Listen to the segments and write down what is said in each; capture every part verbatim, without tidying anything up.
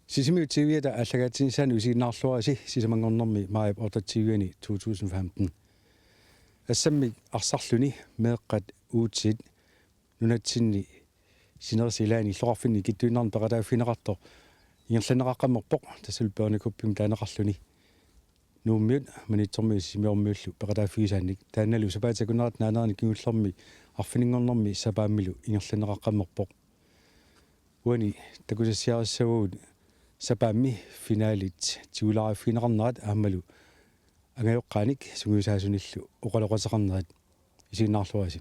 Sisimiut T V-ata aallakaatitsinissaanut isiginnaarluarisi sisamanngornermi maajip otteogtyve to tusind femten. Assammik arsarluni meeqqat U T-t nunatsinni sinerissap ilaani illoqarfinni ikittuinnarni peqataaffigineqartoq ingerlanneqaqqammerpoq, tassalu børnekuppimik taaneqarluni. Nuummiut, Maniitsormiut Sisimiormiullu peqataaffigisaannik, taannalu sapaatip akunnerata naanerani kingullermi arfininngornermi sapaammilu ingerlanneqaqqammerpoq. Uani takusassiarissavagut sapaammi finalit tigulaariffigineqarnerat aammalu angajoqqaanik sungiusaasunillu oqaloqateqarnerat. Isiginnaarluarisi.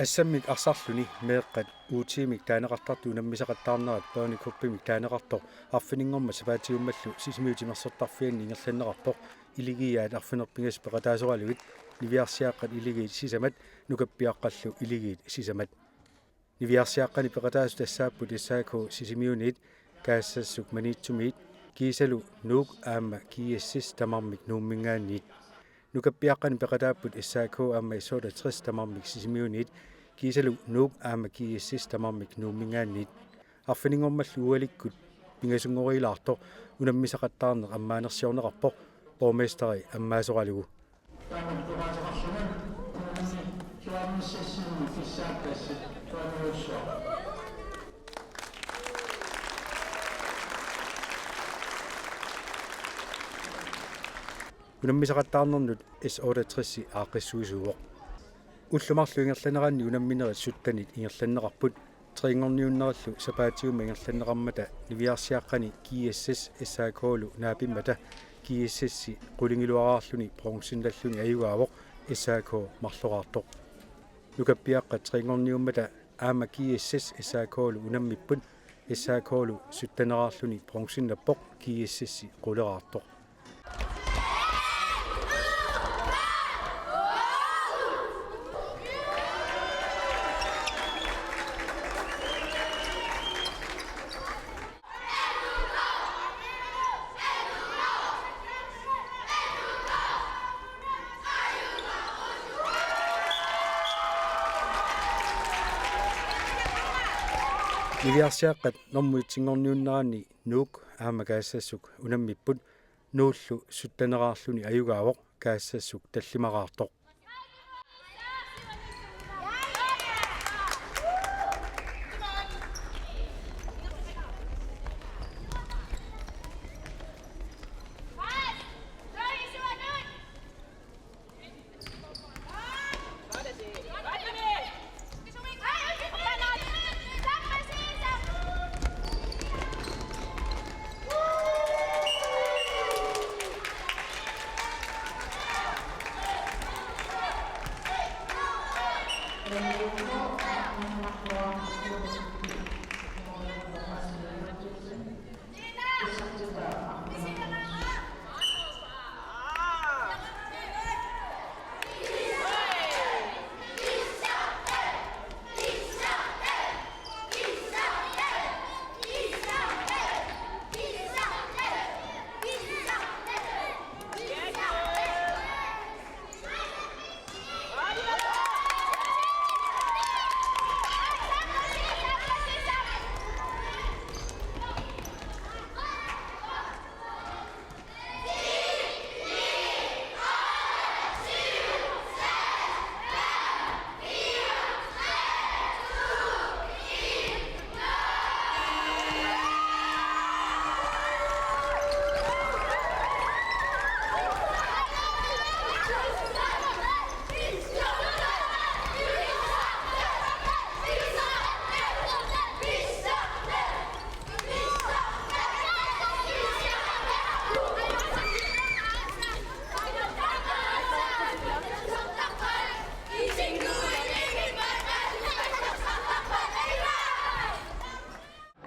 Assammik arsarluni meeqqat U T-mik taaneqartartut unammisaqattaarnerat børnekuppimik taaneqartoq arfininngormat sapaatiummallu Sisimiut timersortarfianni ingerlanneqarpoq. Iligiiaat arfineq-pingasut peqataasoralugit niviarsiaqqat iligiit sisamat, nukappiaqqallu iligiit sisamat. Niviarsiaqqani peqataasut tassaapput S A K Sisimiuniit, Kaassassuk Maniitsumiit, kiisalu Nuuk aamma G S S tamarmik Nuumminngaanniit. Nukappiaqqani peqataapput S A K aamma S otteogtres tamarmik Sisimiuniit, kiisalu Nuuk aamma G S S tamarmik Nuumminngaanniit. Arfininngormallu ualikkut pingasunngoriilaartoq unammisaqattaarneq ammaanersiorneqarpoq, borgmesteri ammaasoralugu. Unammisaqattaarnernut S otteogtres aaqqissuisuuvoq. Ullut marluk ingerlaneranni unamminerit syttenit ingerlanneqarput. Treenngorniunnerillu sapaatiummat ingerlanneqarmata niviarsiaqqani G S S S A K-lu naapimmata G S S qulingiluaraarluni bronzennalluni ajugaavoq S A K marloraartoq. Nukappiaqqat treenngorniummata aamma G S S S A K-lu unammipput, S A K-lu sytteneraarluni bronzennappoq, G S S quleraartoq. Niviarsiaqqat normu ettenngorniunneranni Nuuk aamma Kaassassuk unammipput, Nuullu sytteneraarluni ajugaavoq, Kaassassuk tallimaraartoq.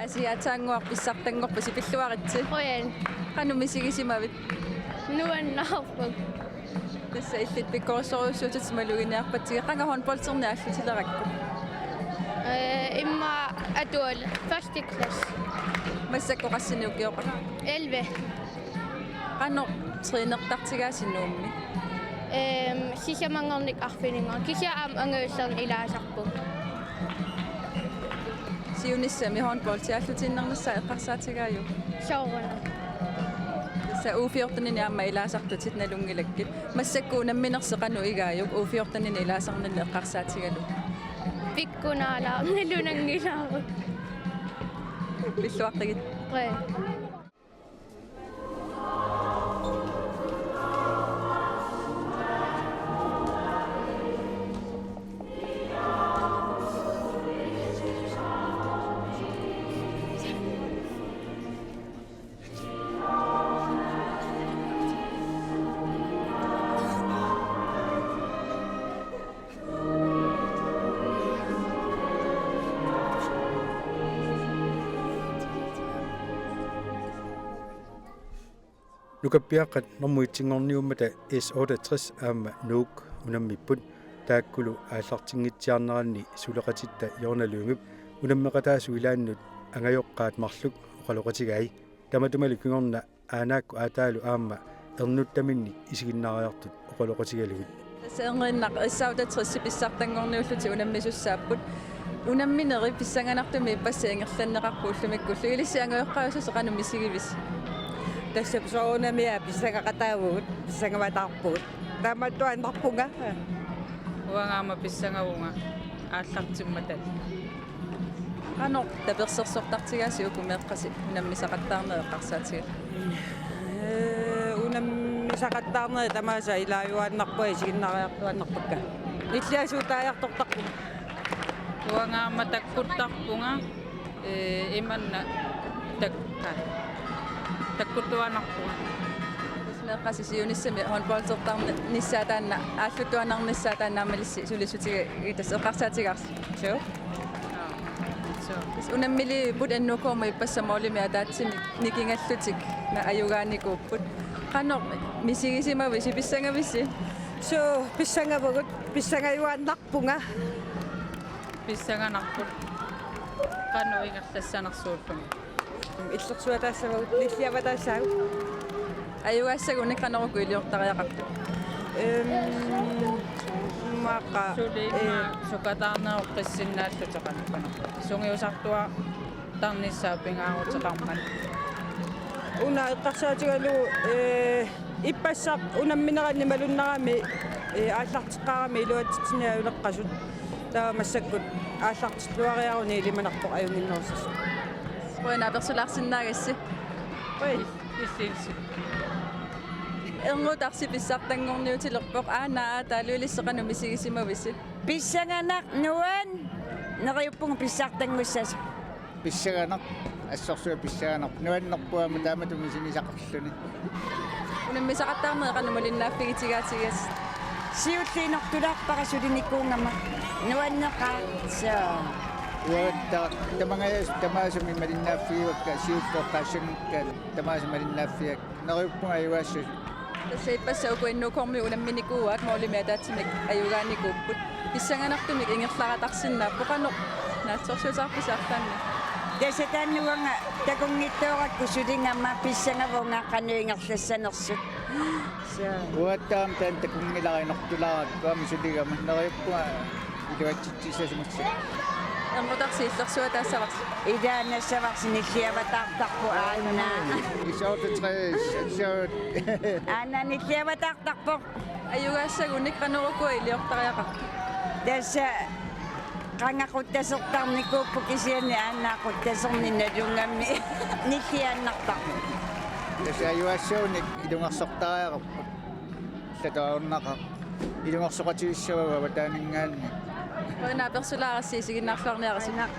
Asiataannguaq pissartanngorpasi, pilluaritsi. Qujan. Qanoq misigisimavit? Nuannaarput. Tassa illit pikkorissorujussuutit maluginiarpatsigit, qanga håndbolderneq aallutilerakku? Eh, immaqa atuarli første klasse. Massakkut qassinik ukioqarpa? Elleve. Qanoq Trænertartigaasi Nuummi? Ehm, sisamanngornikkut arfininngornikkut. Kisianni aamma angajullerni ilaasarpugut. Siunissami håndboldiaallutiinnarnissaa eqqarsaatigaajuk? Sooruna. Tassa U fjorten-ini aamma ilaasartutit nalunngilakkit. Massakkut unamminersi qanoq igaajuk U fjorten-ini ilaasarninni eqqarsaatigalugu? Pikkunaalaarnalunanngilaaruk. Pilluaqqigit. Qee. Nukappiaqqat normu etsinngorniummata S otteogtres aamma Nuuk unammipput, taakkulu aallartinngitsiarneranni suleqatitta Jonna Lyngep unammeqataasut ilaannut angajoqqaat marluk oqaloqatigai. Tamatumali kingorna aanaakkut aataalu aamma ernuttaminnik isiginnaariartut oqaloqatigalugit. Tassa erniinnaq S otteogtres pissartanngorniullutik unammisussaapput. Unammineri pissanganartumik ippassaq ingerlanneqarpoq ullumikkullu. Ilissi angajoqqaajussuseq qanoq misigivisi? Tassa soorunami pissangaqataavugut, pissangavataarpugut. Taamaattuaannarpunga. Uanga aamma pissangavunga aallartimmata. Qanoq tapersersortartigaasi uku meeqqasi unammisaqattaarnerit eqqarsaatigalugu? Ee, unammisaqattaarnerit tamaasa ilaajuaannarpunga, isiginnaariartuaannarpakka. Nilliasuutaajartortarpunga. Uanga aamma takkuttarpunga, ee, imanna takka. Takkuttuaannarpunga. Meeqqasi siunissami håndboldertarnissaa taanna, aalluttuaannarnissaa taanna aamma ilissi sulissutigigit tassa eqqarsaatigaarsi. Suu. Aa, suu. Tassa unammiliipput N U K-mut ippassaq målimik ataatsimik nikingallutik na ajugaanikuupput. Qanoq misigisimavisi, pissangavisi? Suu, pissangavugut, pissangajuaannarpunga. Pissanganarput. Qanoq ingerlassanersuullunga. Illersuataassavagut, nilliavataassaagut. Ajugaassaguni qanoq uku iliortariaqartut? Ehm, maqa, suli, eh, immaqa sukataarneroqqissinnaallutik qanoq qanoq. Sungiusartuartarnissaa pingaaruteqarmat. Una eqqarsaatigalugu, eh, ippassaq unammineranni malunnarami, eh, aallarteqqaarami iluatsitsinni ajuleqqasut. Taava massakkut aallartilluariaruni ilimanarpoq ajunnginnerussasoq. Qujanaq apersulaarsinnaagassi. Qujan. Illit. Ernutarsi pissartanngorniutilerpoq, aana aataalu, ilissi qanoq misigisimavisi? Pissanganaq, nuann-, neriuppunga pissartanngussasoq. Pissanganaq, assorsuaq pissanganaq. Nuannerpoq aamma taamatut misigisaqarluni. Unammisaqattaarnerit qanoq malinnaaffigitigaatigigassat? Siulliinortulaarpara sulinikuugama. Nuanneqaaq. Soo. Uatta tamangajaasut tamaasa malinnaaffigivakka, siulleq eqqaassanngikkaat tamaasa malinnaaffigivakka. Neriuppunga ajugaassasut. Tassa ippassaq uku N U K-mi unamminikuuaat målimik ataatsimik ajugaanikuupput. Pissanganartumik ingerlaratarsinnaapput, qanoq naatsorsuutaarpisi arlaannik? Tassa taanna uanga takunngitsoorakku suligama pissangavunga qanoq ingerlassanersut. Soo. Uattaaq taanna takunngilara inortulaarakku aamma suligama, neriuppunga iluatsitsissasugut. Ernutarsi illersuataassavasi? Ilaa, nassavarsi, nilliavataartarpoq aana. S otteogtres, S otte. Aana nilliavataartarpoq. Ajugaassagunik qanoq uku iliortariaqartut? Tassa qanga quttasertarnikuupput kisianni aana quttaserneq nalugami nilliaannartarpoq. Tassa ajugaassagunik ilungersortariaqarput. Illatut ajornaqaaq. Ilungersoqatigissavagut avataaninngaanniit. Qujanaq apersulaarassi, isiginnaarluarniarisi. Qujanaq.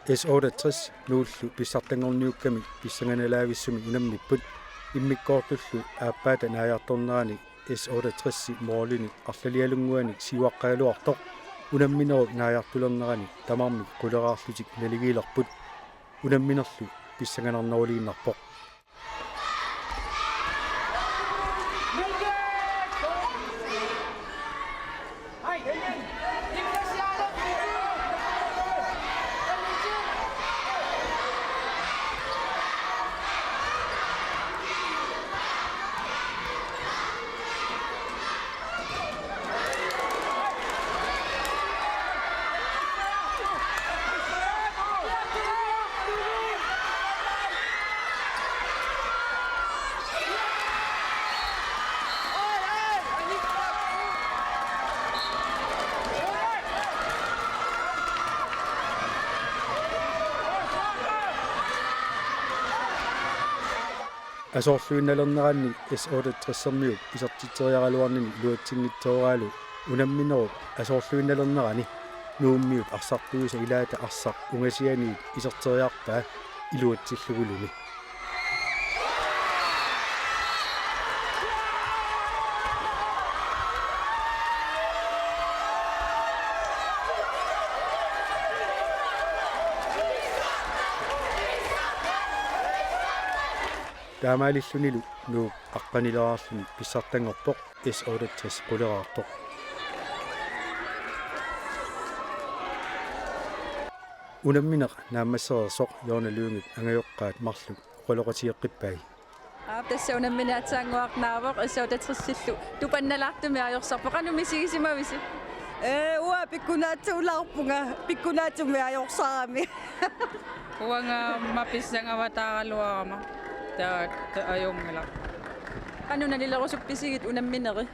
S otteogtres Nuullu pissartanngorniukkamik pissanganalaavissumik unammipput. Immikkoortullu aappaata naajartornerani S otteogtres-i målinik arlalialunnguanik siuaqqagaluartoq unamminerup naajartulernerani tamarmik quleraarlutik naligiilerput. Unamminerlu pissanganarneruliinnarpoq. Asoorluinnalerneranni S otteogtres-ermiut isertitseriaraluarnini iluatsinngitsooraalu unamminerup asoorluinnalernerani Nuummiut arsartuisa ilaata arsaq ungasianiit iserteriarpaa iluatsillugulumi. Taamaalillunilu Nuuk aqqanilaarluni pissartanngorpoq S otteogtres quleraartoq. Unammineq naammassereersoq Jonna Lyngep angajoqqaat marluk oqaloqatigeqqippai. Aap, tassa unammineq aatsaannguaq naavoq S otteogtres-illu tupannalaartumik ajorsarpoq. Qanoq misigisimavisi? Ee, uanga pikkunaatsuulaarpunga, pikkunaatsumik ajorsarami. Uanga aamma pissangavataaraluarama. Taava, taava ajunngilaq. Qanoq nalilerusuppisigit unammineri?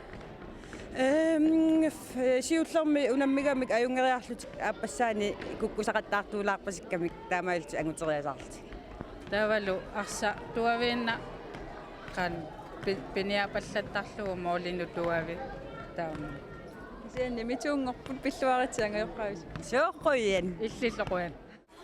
Ehm, f-, siullermik unammigamik ajunngeriarlutik aappassaani kukkusaqattaartuulaarpasikkamik taamaalillutik anguteriasaarlutik. Taavalu arsaq tuaviinnaq qanoq pi-, piniapallattarlugu målinut tuaviit taama. Kisianni mituunngorput, pilluaritsi angajoqqaavisi. Sooq, qujan. Illillu qujan.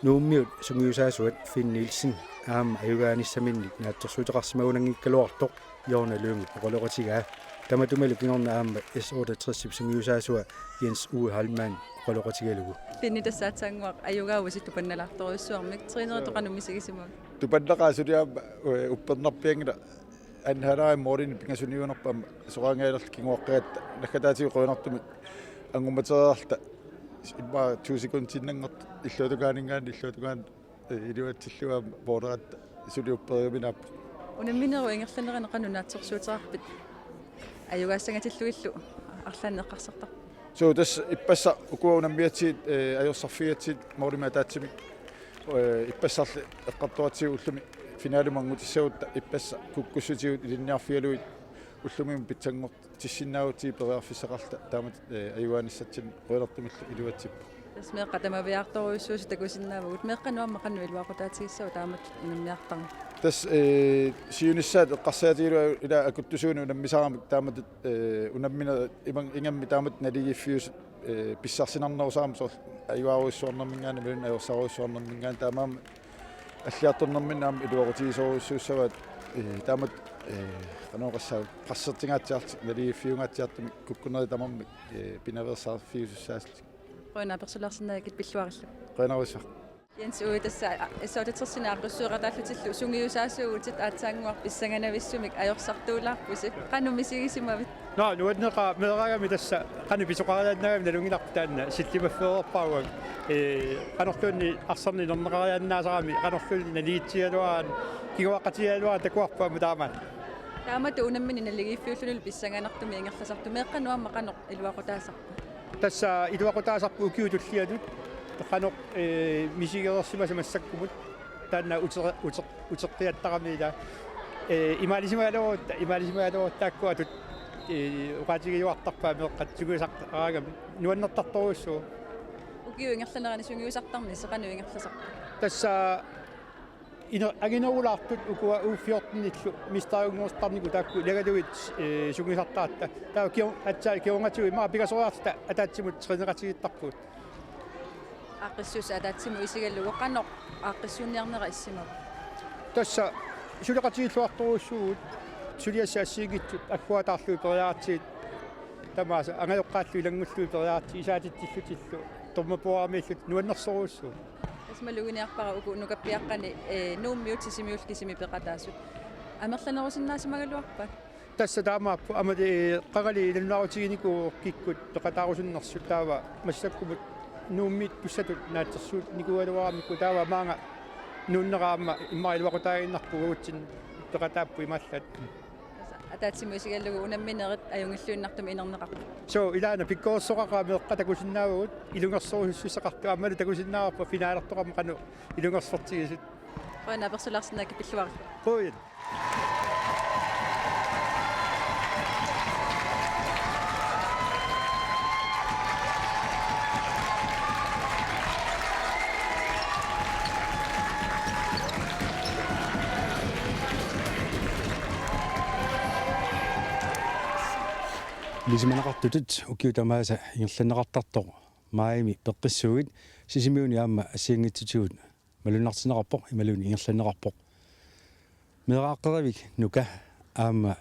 Nuummiut sungiusaasuat Finn Nielsen aamma ajugaanissaminnik naatsorsuuteqarsimagunanngikkaluartoq Jonna Lyngep oqaloqatigaa. Tamatumalu kingorna aamma S otteogtres-ip sungiusaasua Jens Uwe Heilmann oqaloqatigalugu. Finn, tassa aatsaannguaq ajugaavusi tupannalaartorujussuarmik, træneritut qanoq misigisimavit? Tupannaqaaq suli aamma, ee, uppernarpianngilaq. Anharain målinik pingasuniunerput aamma soraangajalerluta kinguaqqagatta naggataatigut qujanartumik angummateriarta immaqa to sekundiinnanngortut illuatungaaninngaanniit illuatungaanut, ee, iluatsillugu aamma måleratta suli upperigamik naappoq. Unamminerup ingerlanerani qanoq naatsorsuuteqarpit? Ajugaassangatillugillu arlaannik eqqarsartarpit? Suu, tassa ippassaq ukua unammigatsigit, ee, ajorsarfigigatsigit målimik ataatsimik, ee, ippassarli eqqartoratsigu ullumi finalimut angutissagutta ippassaq kukkussutigut ilinniarfigalugit ullumimut pitsanngortissinnaagutsigu periarfissaqarluta taamatut, ee, ajugaanissatsinnik qujanartumillu iluatsippoq. Tassa meeqqat tamaviaartorujussuusut takusinnaavugut. Meeqqanut aamma qanoq iluaqutaatigissava taamatut unammiartarneq? Tassa, ee, siunissaat eqqarsaatigalugu ila akuttusuunik unammisaramik taamatut, ee, unammineq ima-, ingammik taamatut naligiiffiusut, ee, pissarsinarnerusaramik soorlu ajugaarujussuarnerminngaanniit imaluunniit ajorsarujussuarnerminngaanniit taamaammat alliartornerminni aamma iluaqutigisorujussuussavaat, ee, taamatut, ee, qanoq oqassaanga, pressertingaatsiarlutik naligiiffiungaatsiartumik kukkunerit tamarmik, ee, pinaveersaarfiusussaassutik. Qujanaq apersulaarsinnaagakkit, pilluarillu. Qujanarsuaq. Jens Uwe, tassa S otteogtres-inik aaqqissueqataallutillu sungiusaasuuvutit, aatsaannguaq pissanganavissumik ajorsartuulaarpusi. Qanoq misigisimavit? Naa, nuanneqaaq, meeraagami tassa qanoq pisoqariaannaagami nalunngilarput taanna sillimaffigereerpara uanga. Ee, qanorluunniit arsarneq inerneqariaannaasarami, qanorluunniit naligiitsigigaluaraanni, kinguaqqatigigaluaraanni takuarput aamma taamaat. Taamatut unammineq naligiiffiullunilu pissanganartumik ingerlasartoq, meeqqanut aamma qanoq iluaqutaasarpa? Tassa iluaqutaasarpoq ukiut tullianut qanoq, ee, misigereersimasat massakkumut taanna uter-, uter-, uteqqiattarami ila, ee, imaalisimagaluarutta, imaalisimagaluarutta taakkua atut, ee, oqaatigiuartarpaat meeqqat sungiusaraangamik, nuannertartorujussuuvoq. Ukiup ingerlanerani sungiusartarnisi qanoq ingerlasarpa? Tassa ine-, anginerulaartut ukua U fjorten-illu mesteriunngortarnikut taakku ilagalugit, ee, sungiusartaratta. Taava kio-, aatsaat kingornatigut immaqa pingasoriarluta ataatsimut træneqatigiittarpugut. Aaqqissuussat ataatsimut isigalugu qanoq aaqqissuunniarnera issimava? Tassa suleqatigiilluartorujussuuvugut, suliassat assigiinngitsut agguataarlugit periaatsigit, tamaasa angajoqqaallu ilanngullugit periaatsigit isaatitsillutillu tormapuaramiillutik, nuannersorujussuuvoq. Tassa maluginiarpara uku nukappiaqqani, ee, Nuummiut Sisimiullu kisimi peqataasut. Amerlanerusinnaasimagaluarpa? Tassa taamaappoq, aamma, ee, qangali ilannaarutiginikuuvoq kikkut peqataarusunnersut, taava massakkumut Nuummiit tussatut naatsorsuutiginikuugaluaramikku, taava maanga nuunnera aamma immaqa iluaqutaaginnarpoq uagutsinnut peqataapput imaallaat. Tassa ataatsimut isigalugu unamminerit ajunngilluinnartumik inerneqarput. Suu, ilaana pikkorissoqaqaaq, meeqqat takusinnaavagut, ilungersorusussuseqartut, aammalu takusinnaavarput finaalertoqarmat qanoq ilungersortigisut. Qujanaq apersulaarsinnaagatsigit, pilluarit. Qujan. Ilisimaneqartutut ukiut tamaasa ingerlanneqartartoq maajimi peqqissuugit Sisimiuni aamma assigiinngitsutigut malunnartinneqarpoq imaluunniit ingerlanneqarpoq. Meeraaqqerivik Nuka aamma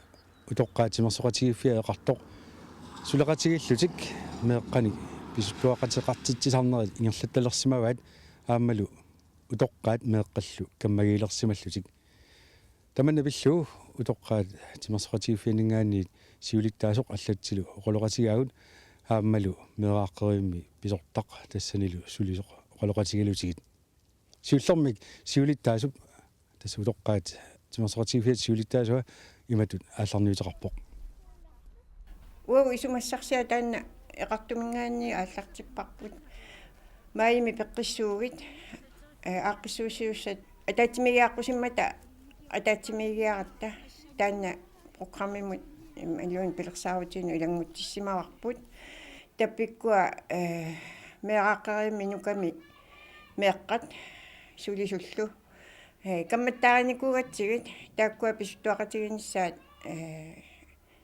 utoqqaat timersoqatigiiffiat eqartoq suleqatigiillutik meeqqanik pisuttuaqateqartitsisarnerit ingerlattalersimavaat aammalu utoqqaat meeqqallu kammagiilersimallutik. Tamanna pillugu utoqqaat timersoqatigiiffianninngaanniit siulittaasoq allatsilu oqaloqatigaagut aammalu meeraaqqerivimmi pisortaq tassanilu sulisoq oqaloqatigalugit. Siullermik siulittaasup, tassa utoqqaat timersoqatigiiffiata siulittaasua, imatut aallarniuteqarpoq. Uagut isumassarsiat taanna eqartuminngaanniit aallartipparput. Maajimi peqqissuugit, ee, aaqqissuussiussat ataatsimiigiaqqusimmata ataatsimiigiaratta taanna programmimut imaluunniit pilersaarutiginut ilanngutsissimavarput. Tappikkua, ee, meeraaqqerivimmi Nukami meeqqat sulisullu, ee, kammattaarinikuugatsigit taakkua pisuttuaqatigiinnissaat, ee,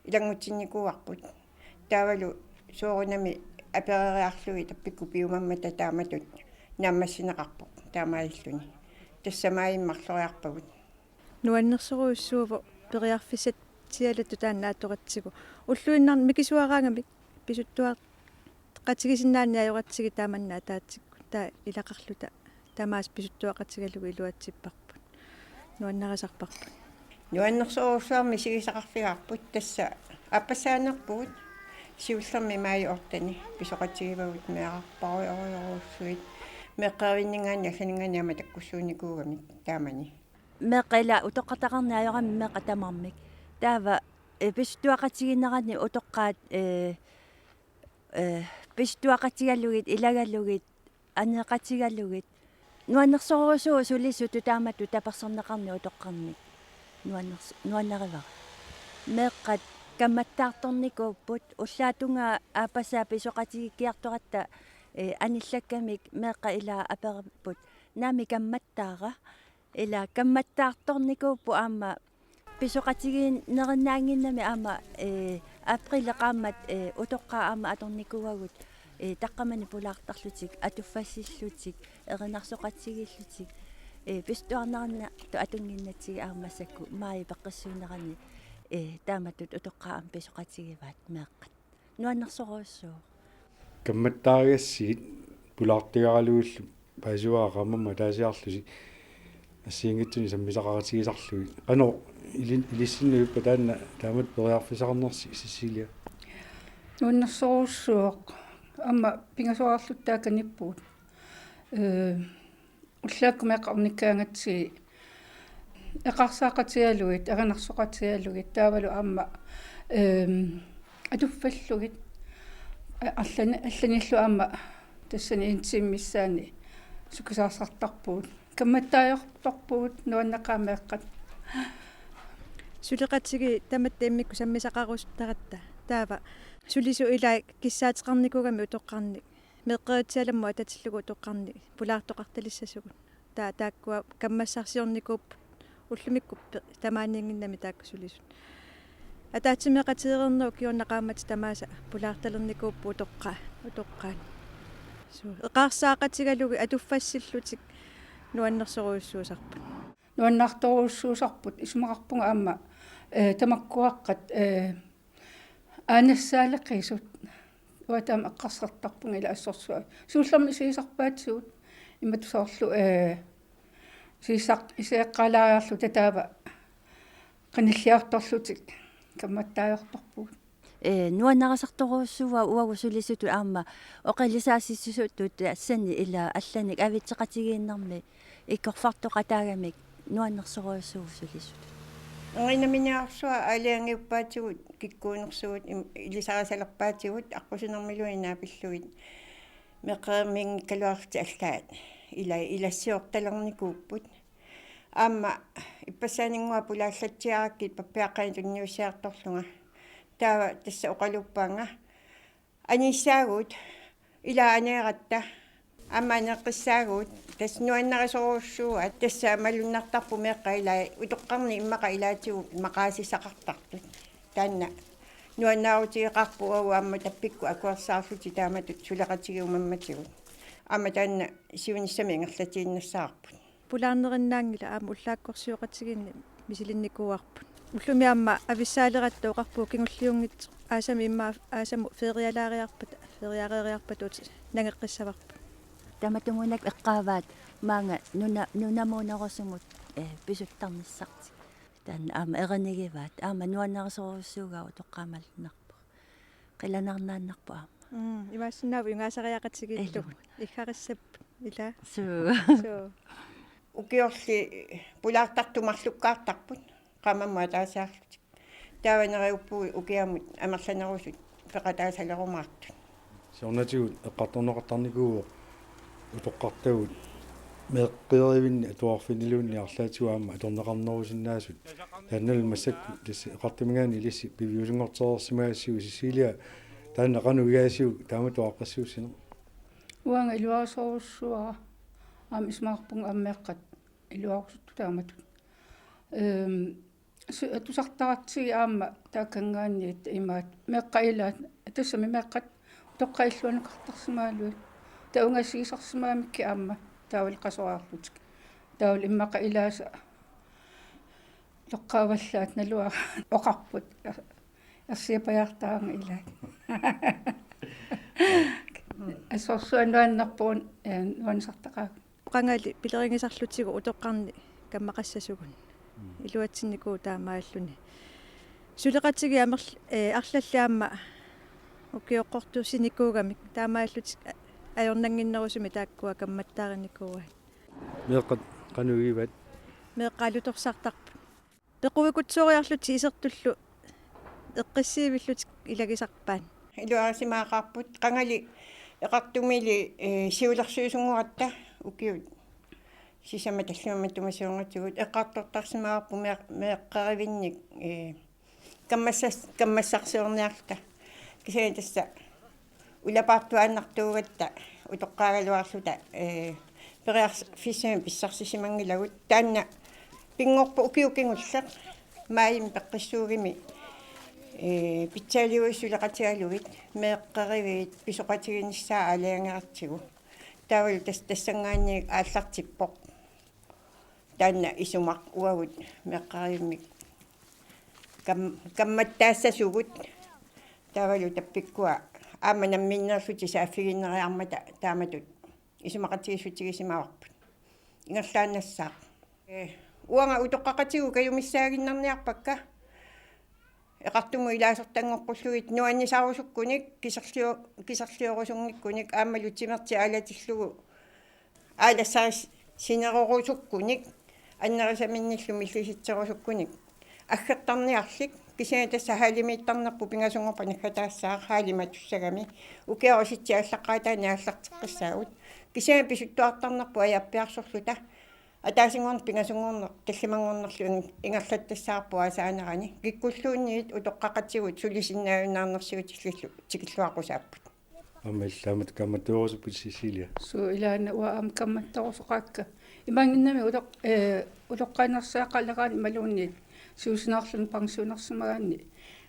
ilanngutsinnikuuarput. Taavalu soorunami apereriarlugit tappikkut piumammata taamatut naammassineqarpoq taamaalilluni. Tassa maajimmi marloriarpagut. Nuannersorujussuuvoq periarfissatsialattut taanna atoratsigu. Ulluinnarni mikisuaraangamik pisuttuaqatigisinnaanni ajoratsigit taamanna ataatsikkut, taava ilaqarluta tamaasa pisuttuaqatigalugu iluatsipparput. Nuannarisarparput. Nuannersorujussuarmik misigisaqarfigaarput, tassa aappassaanerpugut, siullermik maaji otteni pisoqatigivagut meerarparujorujussuit, meeqqerivinninngaanniit allaninngaanniit aamma takkussuunnikuugamik taamani. Meeqqat ila utoqqataqarneq ajorami meeqqat tamarmik. Taava, ee, pisuttuaqatigiinnerani utoqqaat, ee, ee, pisuttuaqatigalugit, ilagalugit, aneeqatigalugit. Nuannersorujussuuvoq sulisutut taamatut tapersersorneqarneq utoqqarnik. Nuanners-, nuannarivara. Meeqqat kammattaartornikuupput, ullaap tungaa aappassaa pisoqatigiikkiartoratta, ee, anillakkamik meeqqat ila aperipput: Naamik kammattaara? Ila kammattaartornikuupput aamma pisoqatigiinnerinnaannginnami aamma, ee, aprilip qaammat, ee, utoqqaat aamma atornikuuagut, ee, taqqamani pulaartarlutik, atuffassillutik, erinarsoqatigiillutik, ee, pisuttuarnerinartut atunnginnatsigit aamma massakkut maajip peqqissuunerani, ee, taamatut utoqqaat aamma pisoqatigivaat meeqqat. Nuannersorujussuuvoq. Kammattaarigassigit pulaartugaralugillu paasivara qaammammut ataasiarlusi assigiinngitsunik sammisaqaqatigisarlugit. Qanoq ilin-, ilissinnut ippa taanna taamatut periarfissaqarnersi, Cecilia? Nuannersorujussuuvoq. Aamma pingasoraarluta taakaniippugut. Ee, ullaakkut meeqqat ornikkaangatsigit eqaarsaaqatigalugit, erinarsoqatigalugit, taavalu aamma, ehm, atuffallugit, a-, allani-, allanillu aamma tassani en time missaani sukkisaarsartarpugut. Kammattaajortorpugut, nuanneqaaq meeqqat. Suleqatigiit tamatta immikkut sammisaqarusuttaratta. Taava sulisut ilaat kissaateqarnikuugamik utoqqarnik, meeqqeritsialammut atatillugu utoqqarnik pulaartoqartalissasugut. Taa-, taakkua kammassarsiornikuupput ullumikkut pe-, tamaaniinnginnami taakku sulisut. Ataatsimeeqatigeereernerup kingorna qaammatit tamaasa pulaartalernikuupput utoqqaa-, utoqqaat. Suu, eqaarsaaqatigalugit atuffassillutik nuannersorujussuusarput. Nuannaartorujussuusarput, isumaqarpunga aamma, eh, tamakkuaqqat, eh, aanassaaleqisut. Uanga taama eqqarsartarpunga ila assorsuaq. Suullermik isigisarpaatigut. Imatut soorlu, eh, isigisaq-, isigeqqaalaariarluta taava qanilliartorlutik kammattaajortorpugut. Ee, nuannarisartorujussuuara uagut sulisutut aamma oqilisaasissutut tassani ila allanik avitseqatigiinnermi ikkorfartoqataagamik nuannersorujussuuvoq sulisutut. Erinaminiarsuaq aalajangiuppaatigut kikkuunersugut im-, ilisarisalerpaatigut aqqusinermiluunniit naapillugit meeqqerivimmiinngikkaluarlutik allaat ila ilassiortalernikuupput. Aamma ippassaaninnguaq pulaallatsiarakkit pappiaqqanik tunniussiartorlunga. Taava tassa oqaluppaanga. Aniissaagut, ila aneeratta. Aamma aneeqqissaagut, tassa nuannarisorujussuuaat, tassa malunnartarpoq meeqqat ilaat, utoqqarnik immaqa ilaatigut maqaasissaqartartut. Taanna nuannaarutigeqaarput uagut aamma tappikkut akuersaarlutik taamatut suleqatigiumammatigut. Aamma taanna siunissami ingerlatiinnassavarput. Pulaarnerinnaanngilaq aamma ullaakkorsioqatigiinneq misilinnikuuarput. Ullumi aamma avissaaleratta oqarpugut kingulliunngitsoq aasami immaqa aasamut ferialaariarpata, feriareeriarpata uti nangeqqissavarput. Tamatumuunak eqqaavaat maanga nuna-, nunamuunerusumut, eh, pisuttarnissartik. Taanna aamma erinigivaat, aamma nuannarisorujussuugaagut utoqqaat malunnarpoq. Qilanaarnaannarpoq aamma. Mm, imaassinnaavoq jugaasariaqatigiillu. Ilumut. Iggarissapput, ila. Suu. Suu. Ukiorli pulaartartut marlukkaartarput, qaammammut ataasiarlutik. Taava neriuppugut ukiamut amerlanerusut peqataasalerumaartut. Siornatigut eqqartorneqartarnikuuvoq utoqqartagut meeqqerivinni atuarfinniluunniit arlaatigut aamma atorneqarnerusinnaasut. Taannalu massakkut tassa eqqartuminngaanniit ilissi piviusunngortereersimagassiuk Cecilia, taanna qanoq igaasiuk taamatut aaqqissuussineq? Uanga iluarisorujussuuara aamma isumaqarpunga aamma meeqqat iluarusuttut taamatut. Ehm, su-, tusartaratsigit aamma taakkanngaanniit imaat meeqqat ilaat, tassami meeqqat utoqqaat illuannukartarsimagaluit. Taava ungassigisarsimagamikkit aamma taavalu qasoriarlutik. Taavalu immaqa ilaasa toqqaavallaat naluara oqarput. Ersiapajaartaanga ilaat. Assorsuaq nuannerpoq, eh, nuannisartaqaagut. Qangali pilerigisarlutigu utoqqarnik kammaqassasugut. Mm. Iluatsinnikuuvoq taamaalilluni. Suleqatigiit amerl-, eh, arlallit aamma ukioqqortuussinikuugamik taamaalillutik a-, ajornannginnerusumik taakkua kammattaarinikuuaat. Meeqqat qanoq igivat? Meeqqat alutorsartarput. Pequvikutsooriarlutik isertullu eqqissiivillutik ilagisarpaat. Iluarisimaqaarput qangali eqartumili, eh, siulersuisunngorpata ukiut. Sisamat tallimat matuma siornatigut eqqartortarsimagaarput meeq-, meeqqerivinnik, eh, kammassas-, kammassarsiorniarluta. Kisianni tassa ulapaartuaannartuugatta utoqqaagaluarluta, eh, periarfissamik pissarsissimanngilagut. Taanna pinngorpoq ukiut kingulliit maajimi peqqissuugami, eh, pitsaaliuisut suleqatigalugit meeqqeriviit pisoqatiginissaat aalajangeratsigu. Taavalu tas-, tassanngaanniit aallartippoq. Taanna isumaq uagut meeqqerivimmik kam-, kammattaassasugut. Taavalu tappikkua aamma namminneerlutik saaffigiinneriarmata taamatut isumaqatigiissutigisimavarput. Ingerlaannassaaq. Eh, uanga utoqqaqatigut kajumissaaginnarniarpakka. Eqartumut ilaasortanngoqqullugit nuannisarusukkunik, kiserlio-, kiserliorusunngikkunik, aammalu timertik aalatillugu aalassarissinerorusukkunik, annerisaminnillu millisitserusukkunik. Aggertarniarlik, kisianni tassa hallimiittarnerput pingasunngorpat naggataassaaq hallimatussagami, ukioq sissi aallaqqaataani aallarteqqissaagut. Kisianni pisuttuartarnerput ajorpiarsorluta. Ataasinngorneq pingasunngorneq tallimanngornerlu ing-, ingerlattassavarput aasaanerani. Kikkulluunniit utoqqaqatigut sulisinnaajunnaarnersiutillillu tikilluaqqusaapput. Aamma illit taamatut kammattorusuppit Cecilia? Suu, ilaanni uanga aamma kammattorusoqaakka. Imaanngimmat utoq-, eh, utoqqaanersaaqaleraanni imaluunniit siusinaarluni pensionersimagaanni.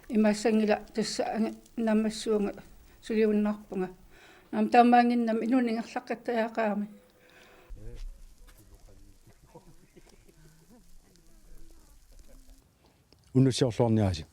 Imaassanngilaq tassa angi-, naammassivunga suliunnaarpunga. Aamma taamaannginnami inuuneq ingerlaqqittajaqaami. Unnussiorluarniarisi.